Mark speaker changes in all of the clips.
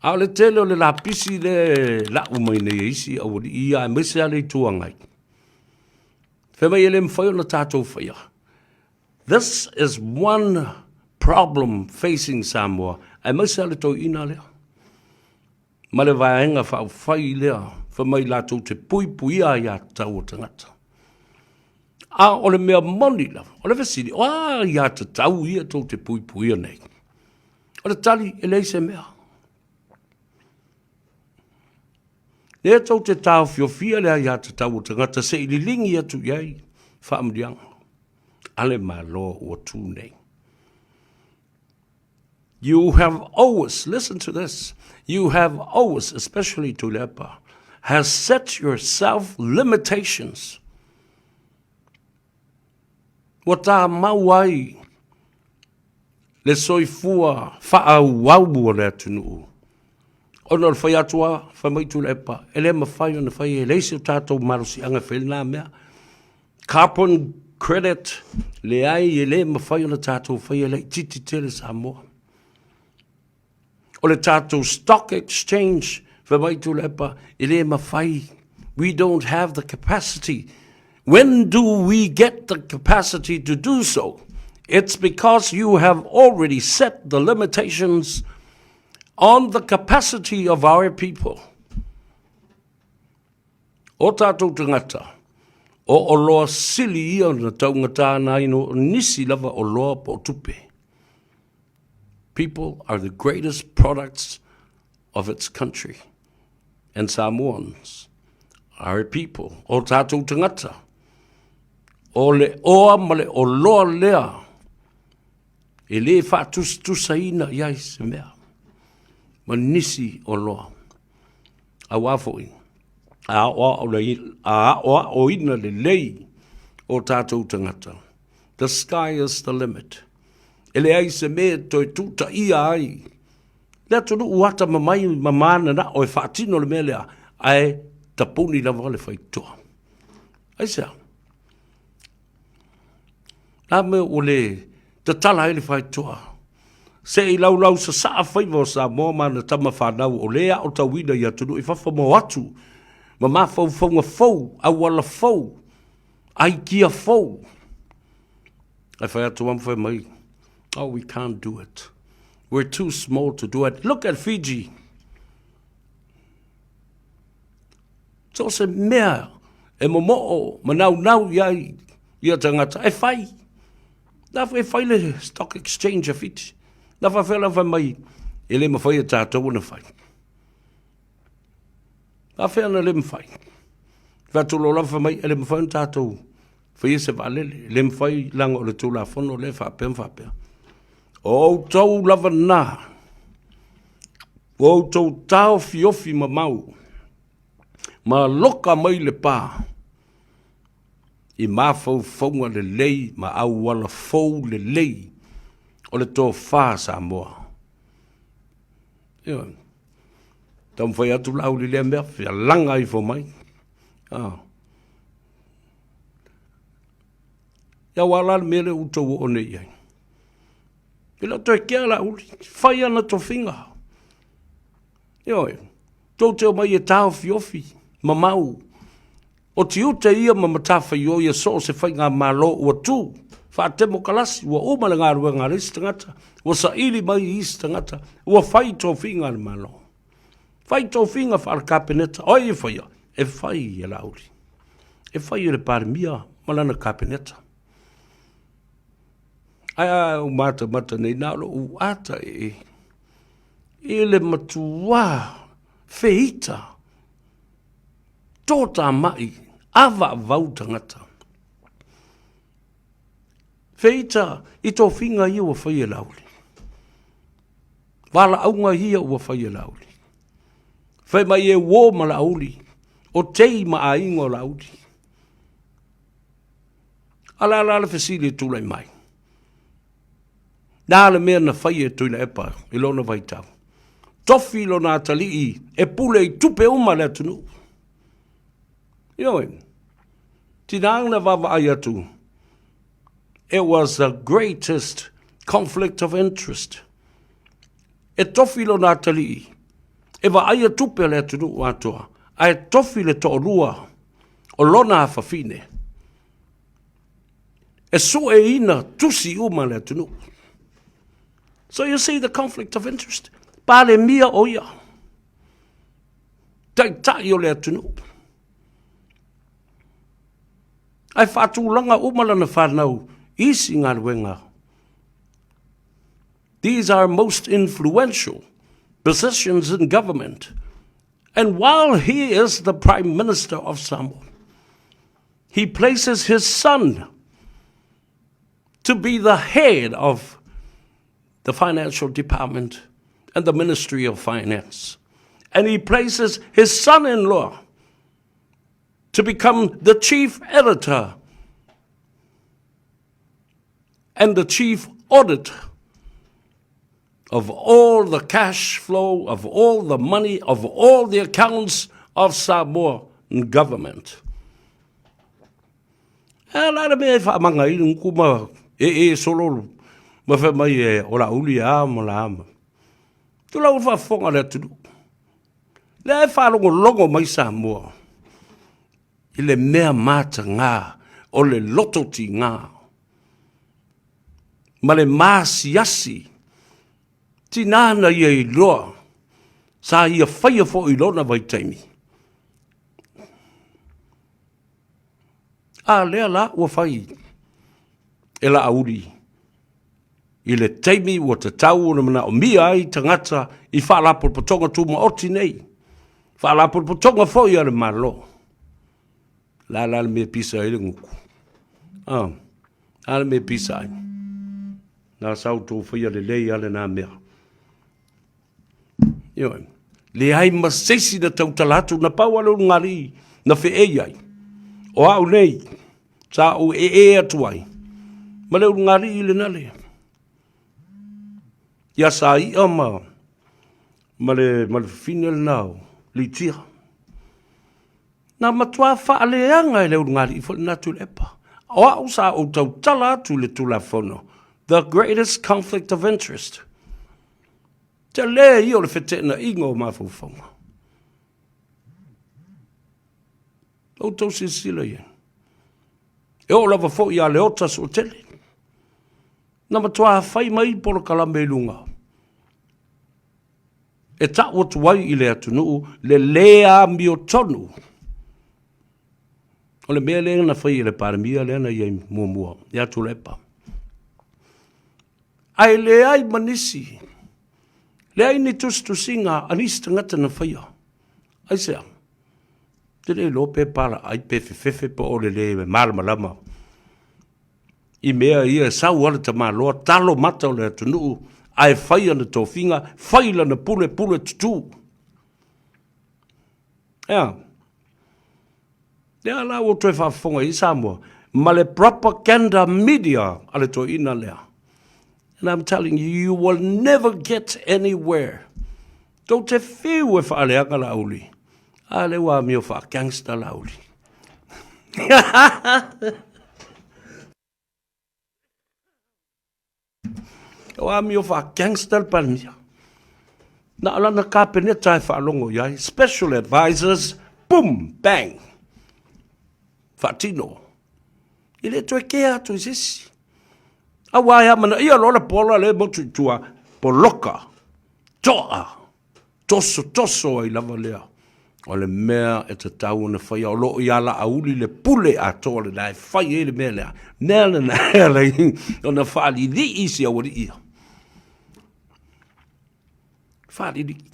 Speaker 1: A o le tele o le lapisi lea e lau mai nei e isi aualii ia aemaise lava le Itu Agai, fai mai e le mafai ona tatou faia. This is one problem facing Samoa, aemaise lava le toeaina lea ma le Vaega Faaupufai lea fai mai latou te puipuia aiatatau a tagata. A o le mea moni lava, o le fesili, o a aiatatau ia tou te puipuia nei? O le tali, e leai se mea. Lea tou te taofiofia le aiatatau o tagata se i liligi atu i ai faamanuiaga a le Malo ua tu nei. You have always, listen to this, you have always, especially Tuilaepa, has set yourself limitations. Ua tāmau ai le soifua faaauau o le atunuu. Ona o le fai atu a, fai mai Tuilaepa, e le mafai ona fai, e leai se o tatou malosiaga e fai lena mea. Carbon credit, leai, e le mafai ona tatou faia, e laitiiti tele Samoa. O le tatou stock exchange, fai mai Tuilaepa, e le mafai. We don't have the capacity. When do we get the capacity to do so? It's because you have already set the limitations on the capacity of our people. O tātou tangata, o oloa sili ia na taugata ana ai no nisi lava oloa po o tupe. People are the greatest products of its country. And Samoans are a people. O tātou tangata, o le oa ma le oloa lea e le faatusatusaina i ai se mea ma nisi oloa. Auā foi, a aoaoina lelei o tātou tangata, the sky is the limit. E leai se mea e toe tūtaia ai le atunuu atamamai ma mananao e faatino le mea lea, ae tapuni lava le faitotoa. Aisea? Na mea ua le tatala ai le faitotoa. Se i laulau sasaa faiva o Samoa ma ana tama fanau o lē aotauina i atunuu i fafo ma o atu ma mafaufauga fou, auala fou, aikia fou. Ae fai atu ma fai mai, oh, we can't do it. We're too small to do it. Look at Fiji. So se mea e momoo ma naunau i ai ia tagata e fai. Na e fai le stock exchange a Fiji. Na faafefea la fai mai e le mafai e tatou ona fai. Faafefea ona le mafai. Fai atu loa lava fai mai e le mafai ona tatou faia se vaalele. E le mafai leaga o le Tulafono lea e faapea ma faapea. O outou lava na, ua outou taofiofi mamau ma loka mai le pa i mafaufauga lelei ma auala fou lelei o le tofa Samoa. Ioe. Taumafai atu Laauli i lea mea, fealaga ifo mai. Ah. Ia aua la le mea lea ua outou oo nei i ai. E le o toe kea Laauli, fai ana tofiga. Ioe, tou te omai e taofiofi, mamau. O tiute ia ma matafaioi a so o se faigamalo ua tu faatemokalasi, ua uma le galuega a le isi tagata, ua saili mai i isi tagata, ua fai tofiga a le Malo. Fai tofiga faale-Kapeneta, o ai e faia? E fai e Laauli. E fai e le Palemia ma lana Kapeneta. Ae a ou matamata nei, na o lou ata e i le matuā feita, totamai, avaavau tagata. Feita i tofiga ia ua fai e Laauli. Valaauga ia ua fai e Laauli. Fai mai e uo ma Laauli, o tei ma aiga o Laauli. A la la le fesili e tulai mai. Na le mea na fai e Tuilaepa i lona vaitau. Tofi lona atalii e pule i tupe uma a le atunuu. Ioe, tina na vaavaai atu, it was the greatest conflict of interest. E tofi lona atalii. E vaaia tupe a le atunuu atoa, ae tofi le toalua o lona afafine e sueina tusi uma a le atunuu. So you see the conflict of interest. Palemia o ia, taitai o le atunuu. Ae faatulaga uma lana fanau i isi galuega. These are most influential positions in government. And while he is the Prime Minister of Samoa, he places his son to be the head of the financial department and the Ministry of Finance. And he places his son in law to become the chief editor and the chief auditor of all the cash flow, of all the money, of all the accounts of Samoa government. E la le mea e whaamanga i nguku ma e e solo ma wha mai e o la uli a ma la ama. Tu la ufa fonga le atunu. Lea e faalogologo mai Samoa i le mea matagā o le loto tigā ma le maasiasi tinā na ia iloa sa ia faia foi i lona vaitaimi. A lea la ua fai e Laauli i le taimi ua tatau ona manaomia ai tagata i Faalapotopotoga Tumaoti nei, Faalapotopotoga foi a le Malo. O le a la le mea e pisa ai le gutu? Ah, a le mea e pisa ai? Na sa outou faia lelei lava lena mea. Ioe. Leai ma se isi na tautala atu, na pau lava le ulugalii na feei ai. O au nei, sa ou ee atu ai ma le ulugalii lena le. Ia sa ia ma, ma le, ma le fafine lena o Litia. Na matua faaleaga e le ulugalii foi lena Tuilaepa. O au sa ou tautala atu i le Tulafono, the greatest conflict of interest. Tele ia o le feteenaiga o mafaufauga. Outou silasila i ai. E oo lava foi ia Leota Suatele. Na matua fai mai polokalame i luga. E tau atu ai i le atunuu le lē amiotonu. O le mea lea na fai e le Palemia lea na i ai muamua ia Tuilaepa. Ae leai ma nisi, leai ni tusitusiga a nisi tagata na faia. Aisea? Te le iloa pe palaai pe fefefe po o le lē malamalama i mea ia e sau lava le tamaloa talo mata o le atunuu ae fai ana tofiga, fai lana pule, pule tutū. Ea. Lea la ua toe faafofoga i ai Samoa ma le propaganda media a le toeaina lea. And I'm telling you, you will never get anywhere. Tou te fiu e faaleaga Laauli. A lea ua amio faa-gangster Laauli. O amio faa-gangster le Palemia. Na o lana kapeneta e faalogo i ai, special advisors, boom, bang, faatino. E le toe kea atu i se isi. Aua e amanaia loa le pola lea e motu i tua, poloka, toa, tosotoso ai lava lea. O le mea e tatau ona faia, o lo o ia Laauli le pule atoa lena e fai ai le mea lea. Mea lena e ala ai ona faalilii si aualii ia. Faalilii.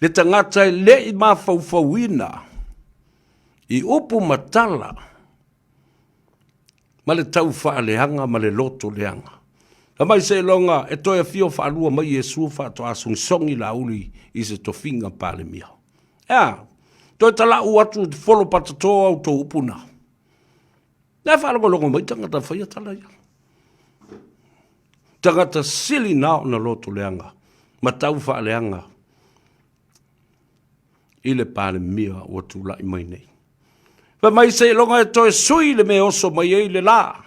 Speaker 1: Le tagata e le i mafaufauina i upu ma tala, ma le tau faaleaga ma le loto leaga. Fai mai seiloga e toe afio faalua mai Iesu faatoa sogisogi Laauli i se tofiga Palemia. E a? Toe tala'u atu folo patato a outou upu na. Lea e faalogologo mai tagata faia tala ia. Tagata sili na ona loto leaga ma tau faaleaga i le Palemia ua tulai mai nei. Fai mai seiloga e toe sui le mea e oso mai ai le lā,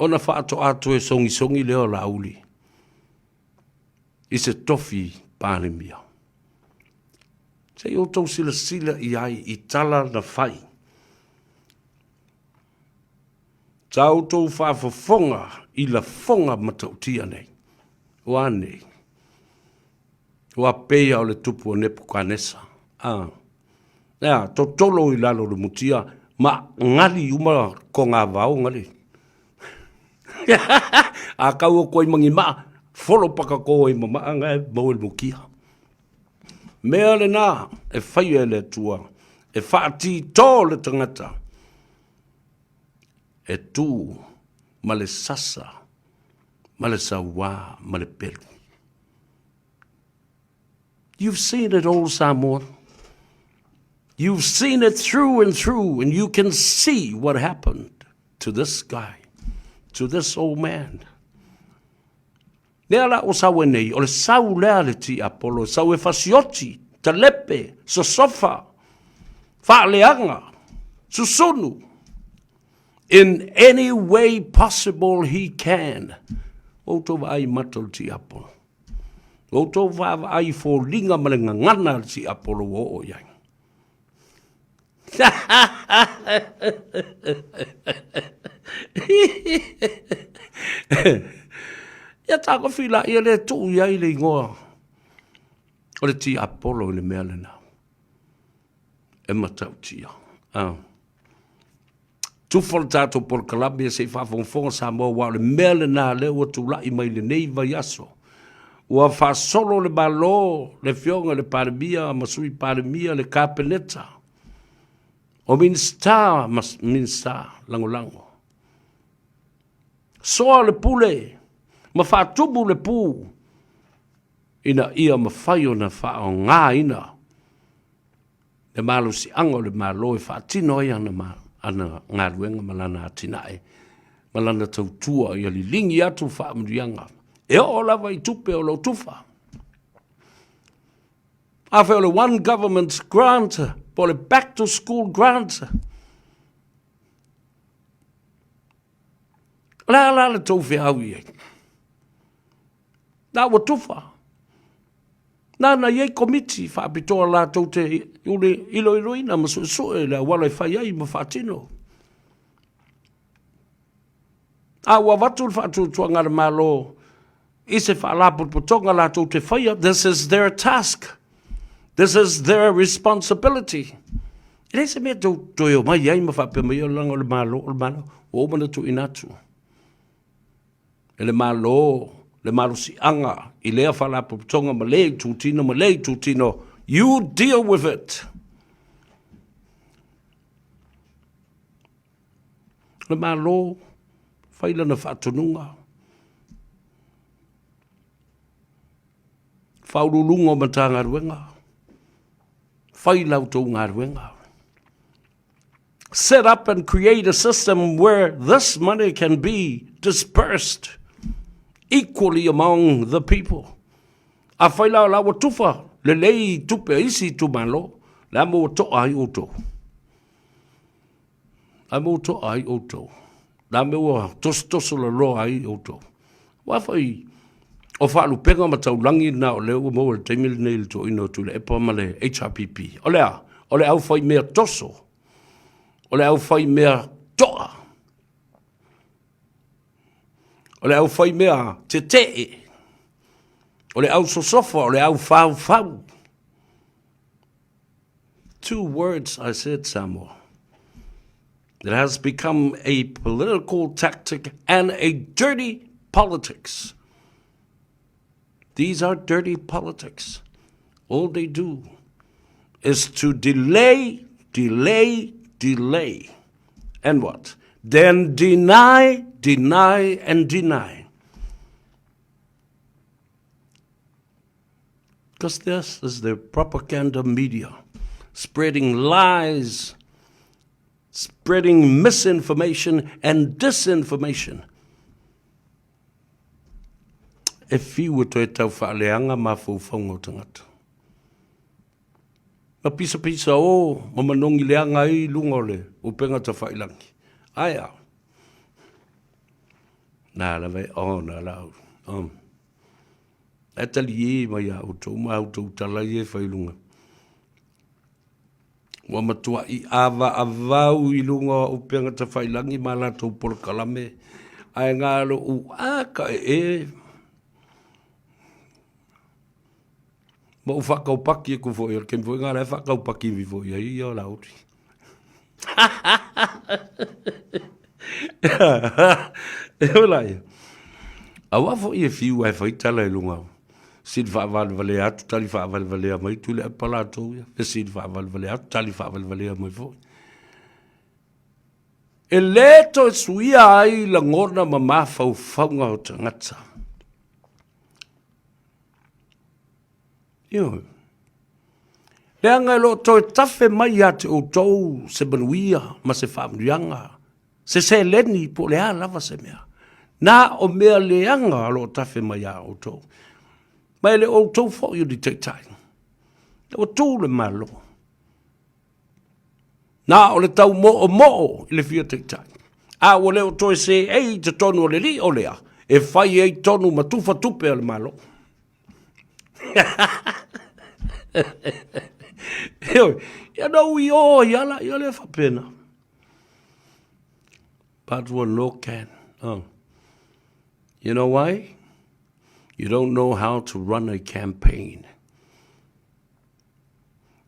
Speaker 1: ona faatoa toe sogisogi lea o Laauli. I se tofi Palemia. Se i outou silasila i ai i tala na fai. Sa outou faafofoga i lafoga matautia nei. Ua a nei? Ua pei o le tupu o Nepukanesa. A. Ea, totolo i lalo o le mutia, ma gali uma kogavao gali. A kau o koe mangi maa, folo pakako e mamaa ngae maua le mukia. Mea lena e faia e le Atua, e faatitō le tagata, e tū ma le sasa, ma le sauā, ma le pelu. You've seen it all, Samoa. You've seen it through and through, and you can see what happened to this guy, to this old man. Lea la o sau e nei, o le sau lea le tiapolo, sau e fasioti, talepe, sosofa, faaleaga, susunu. In any way possible he can. Outou vaai mata o le tiapolo. Outou vaavaai i foliga ma le gagana a le tiapolo ua oo i ai. Ia tagofi laia lea e tuu i ai le igoa o le tiapolo i le mea lena. E matautia. Ah. Tufa le tatou polokalame se i faafogafoga Samoa aua o le mea lena lea ua tulai mai lenei vaiaso. Ua faasolo le Malo, le Afioga i le Palemia ma Sui Palemia, le Kapeneta, o Minisita ma Minisita Lagolago. Soa le pule ma faatumu le pu ina ia mafai ona faaaogaina le malosiaga o le Malo e faatino ai ana, ana galuega ma lana atinae ma lana tautua ia liligi atu faamanuiaga e oo lava i tupe o lo o tufa. Afai o le One Government Grant po o le Back to School Grant, o le a la le tou feau i ai? Na ua tufa. Nāna i ai komiti faapitoa latou te iloiloina ma suesue le auala e fai ai ma faatino. A ua avatu le faatuatuaga a le Malo i se faalapotopotoga latou te faia, this is their task. This is their responsibility. E leai se mea tou toe omai ai ma faapea mai, o leaga o le Malo, o le Malo, ua uma ona tuuina atu. e le Malo le malosiaga i lea faalapotopotoga ma lea itutino ma lea itutino. You deal with it. Le Malo, fai lana faatonuga. Faauluuluga o Matagaluega, fai la outou galuega. Set up and create a system where this money can be dispersed equally among the people. Afai la o la ua tufa lelei i tupe a isi itumalo, le a mo ua toa ai outou. A mo ua toa ai outou. La mea ua tosotoso laloa ai outou. Aua foi o faalupega ma taulagi na o lea ua maua i le taimi lenei i le toeaina o Tuilaepa ma le HRPP. O le a? O le aufaimea toso. O le aufaimea toa. O le aufaimea tetee. O le ausosofa, o le aufaufau. Two words I said, Samoa. It has become a political tactic and a dirty politics. These are dirty politics. All they do is to delay, delay, delay. And what? Then deny, deny, and deny. Because this is the propaganda media spreading lies, spreading misinformation and disinformation. E whiu e toe tau whaaleanga mafaufauga o tagata. Ma pisapisa o ma manogi leaga ai i luga o le upega tafailangi. Ae a? Nā lava e, oh, nā lau. Oh. Ae taliē mai a outou ma a outou tala ia e fai i luga. Ua matuai avaavau i luga o upega tafailagi ma latou polokalame, ae na lou a ka ee ma ou faataupaki atu foi, o le taimi foi lena o la e faataupaki mai foi i ai ia Laauli. E ola ia. Aua foi e fiu e fai tala i luga sili faavalevalea atu, tali faavalevalea mai Tuilaepa latou ia, fesili faavalevalea atu, tali faavalevalea mai foi. E le toe suia ai lagona ma mafaufauga o tagata. Ioe. Leaga e le o toe tafe mai ia te outou se manuia ma se faamanuiaga, se seleni po o le a lava se mea. Na o mea leaga o lo o tafe mai ia outou. Ma e le o outou foi o ni taitai. Ua tu le Malo. Na o le taumoomoo i le fia taitai, a ua le o toe seei i totonu o le lio lea e fai ai tonu ma tufa tupe a le Malo. Ioe, ia na ui o ai ala, ia lea faapena. But ua no can. Oh. You know why? You don't know how to run a campaign.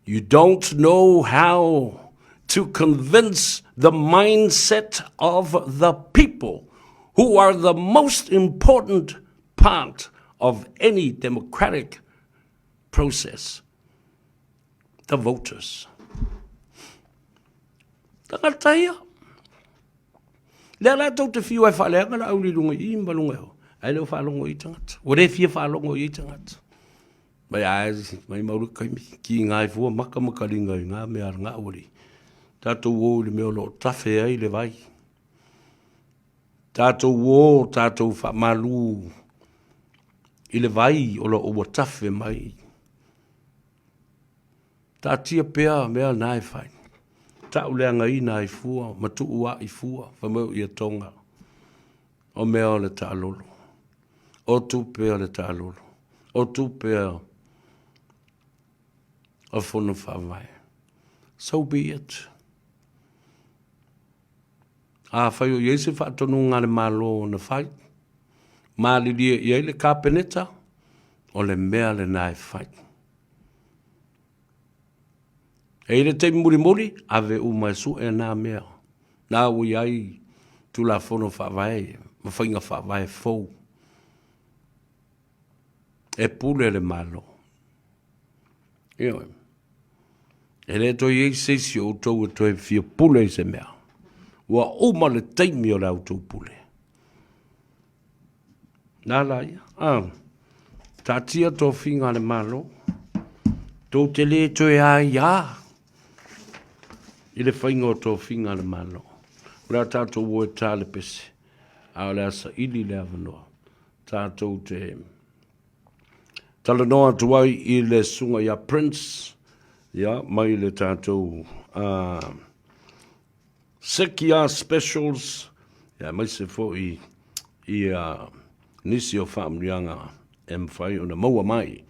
Speaker 1: You don't know how to convince the mindset of the people who are the most important part of any democratic process, the voters. Tagata ia. Lea la tou te fiu ai faaleaga la auli lunga i ma lunga i ae le o faalogo i tagata. Ua le fia faalogo i tagata. Mai ae mai mau le kaimi ki ngā i fua maka ma kalinga i ngā mea ngā uali. Tātou o i le mea o lo o tafe ai le vai. Tātou o, tātou whamalu i le vai o lo o ua tafe mai. Taatia pea mea na e whai. Tau leagaina ai fua, ma tuu ai fua, whai mai o ia tonga. O mea o le taalolo. O tupe o le taalolo. O tupe o fono faavae. So be it. Afai o i ai se faatonuga a le Malo na fai, malilie i ai le Kapeneta, o le mea lena e fai. E i le taimi mulimuli, ave uma e sue nā mea. Nā ua i ai Tulafono Faavae ma faiga faavae fou. E pule le Malo. Ioe. E le toe i ai se isi o outou e toe fia pule i se mea. Ua uma le taimi o le a outou pule. Nā la ia. Ah. Taatia tofiga a le Malo. Tou te le toe aiā i le faiga o tofiga a le Malo. O le a tātou o e tā le pese, a o le a saili le avanoa. Tātou te talanoa atu ai i le susuga ia Prince, ia, mai le tātou uh, Sekia Specials, ia, aemaise foi i uh, nisi o faamanuiaga e mafai ona maua mai.